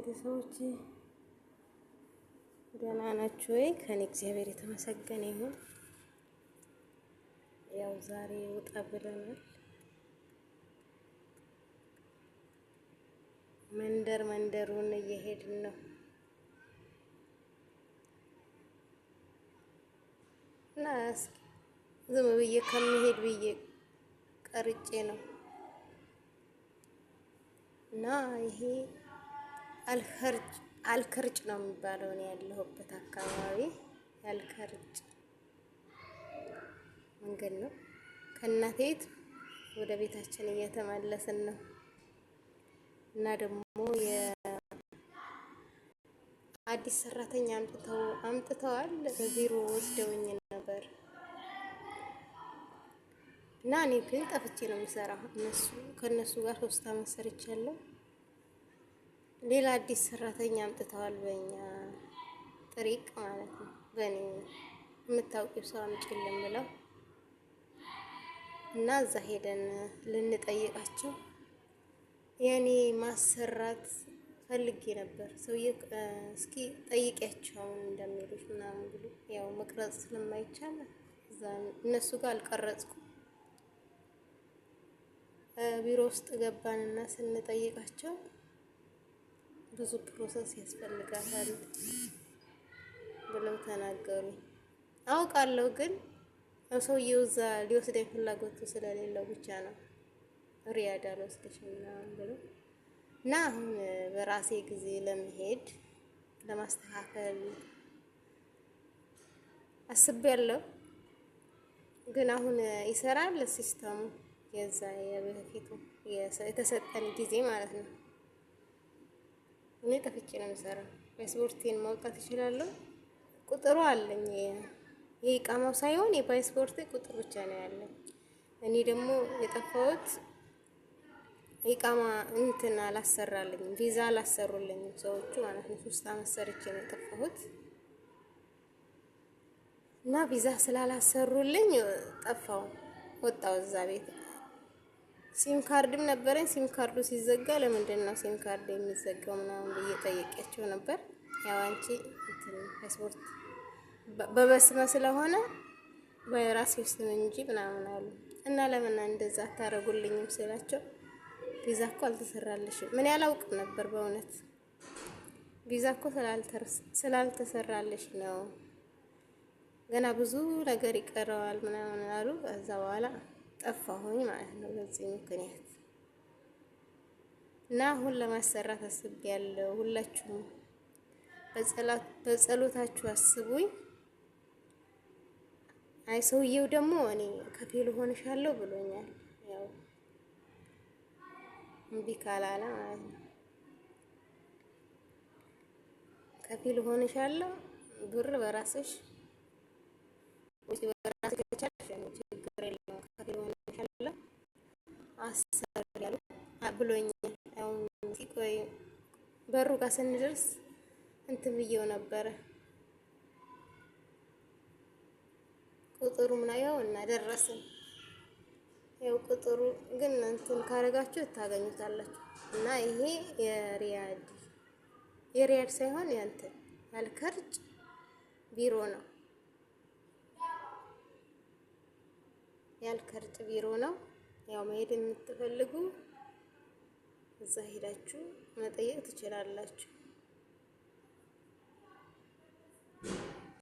ቤተሰቦች፣ ደህና ናችሁ ወይ? ከኔ እግዚአብሔር የተመሰገነ ይሁን። ያው ዛሬ ውጣ ብለናል። መንደር መንደሩን እየሄድን ነው እና እስኪ ዝም ብዬ ከመሄድ ብዬ ቀርጬ ነው እና ይሄ አልከርጭ አልከርጭ ነው የሚባለው። እኔ ያለሁበት አካባቢ አልከርጭ መንገድ ነው። ከእናቴ ቤት ወደ ቤታችን እየተመለስን ነው እና ደግሞ የአዲስ ሰራተኛ አምጥተዋል። ቢሮ ወስደውኝ ነበር እና እኔ ግን ጠፍቼ ነው የምሰራ። እነሱ ከእነሱ ጋር 3 አመት ሰርቻለሁ። ሌላ አዲስ ሰራተኛ አምጥተዋል፣ በእኛ ጥሪቅ ማለት ነው። በእኔ የምታውቂው ሰው አምጪልን ብለው እና እዛ ሄደን ልንጠይቃቸው የኔ ማሰራት ፈልጌ ነበር። ሰውዬ እስኪ ጠይቂያቸው አሁን እንደሚሉሽ ምናምን ብሎ፣ ያው መቅረጽ ስለማይቻል እዛ እነሱ ጋር አልቀረጽኩም። ቢሮ ውስጥ ገባንና ስንጠይቃቸው ብዙ process ያስፈልጋታል ብለው ተናገሩ። አውቃለሁ ግን ሰውዬው እዛ ሊወስደኝ ፍላጎቱ ስለሌለው ብቻ ነው ሪያድ አልወስድሽም ምናምን ብሎ እና አሁን በራሴ ጊዜ ለመሄድ ለማስተካከል አስቤያለሁ። ግን አሁን ይሰራል system ኡ፣ የዛ የበፊቱ የተሰጠን ጊዜ ማለት ነው። እኔ ጠፍቼ ነው የምሰራው። ፓስፖርቴን ማውጣት እችላለሁ። ቁጥሩ አለኝ። የኢቃማው ሳይሆን የፓስፖርቴ ቁጥር ብቻ ነው ያለኝ። እኔ ደግሞ የጠፋሁት ኢቃማ እንትን አላሰራልኝም፣ ቪዛ አላሰሩልኝም ሰዎቹ ማለት ነው። 3 አመት ሰርቼ ነው የጠፋሁት እና ቪዛ ስላላሰሩልኝ ጠፋው፣ ወጣው እዛ ቤት። ሲም ካርድም ነበረኝ። ሲም ካርዱ ሲዘጋ ለምንድን ነው ሲም ካርድ የሚዘጋው ምናምን ብዬ ጠየቂያቸው ነበር። ያው አንቺ እንትን ፓስፖርት በበስመ ስለሆነ በራስሽ ስም እንጂ ምናምን አሉ እና ለምን እንደዛ አታረጉልኝም ስላቸው ቪዛ እኮ አልተሰራልሽም። ምን ያላውቅም ነበር በእውነት፣ ቪዛ እኮ ስላልተሰራልሽ ነው፣ ገና ብዙ ነገር ይቀረዋል ምናምን አሉ። ከዛ በኋላ ጠፋሁኝ ማለት ነው በዚህ ምክንያት። እና አሁን ለማሰራት አስቤያለሁ። ሁላችሁም በጸሎታችሁ አስቡኝ። አይ ሰውየው ደግሞ እኔ ከፊል ሆንሻለሁ ብሎኛል። ያው እምቢ ካላለ ማለት ነው። ከፊል ሆንሻለሁ፣ ብር በራስሽ ወጪ በራስሽ ከቻልሽ ችግር የለውም፣ ከፊል ሆንሻለሁ አሰር ያሉ ብሎኛል። አሁን ሲቆይ በሩ ጋር ስንደርስ እንትን ብዬው ነበረ ቁጥሩ ምና ያው እና ደረስን። ያው ቁጥሩ ግን እንትን ካረጋችሁ ታገኙታላችሁ። እና ይሄ የሪያድ ሳይሆን ያንተ ያልከርጭ ቢሮ ነው። ያልከርጭ ቢሮ ነው። ያው መሄድ የምትፈልጉ እዛ ሄዳችሁ መጠየቅ ትችላላችሁ።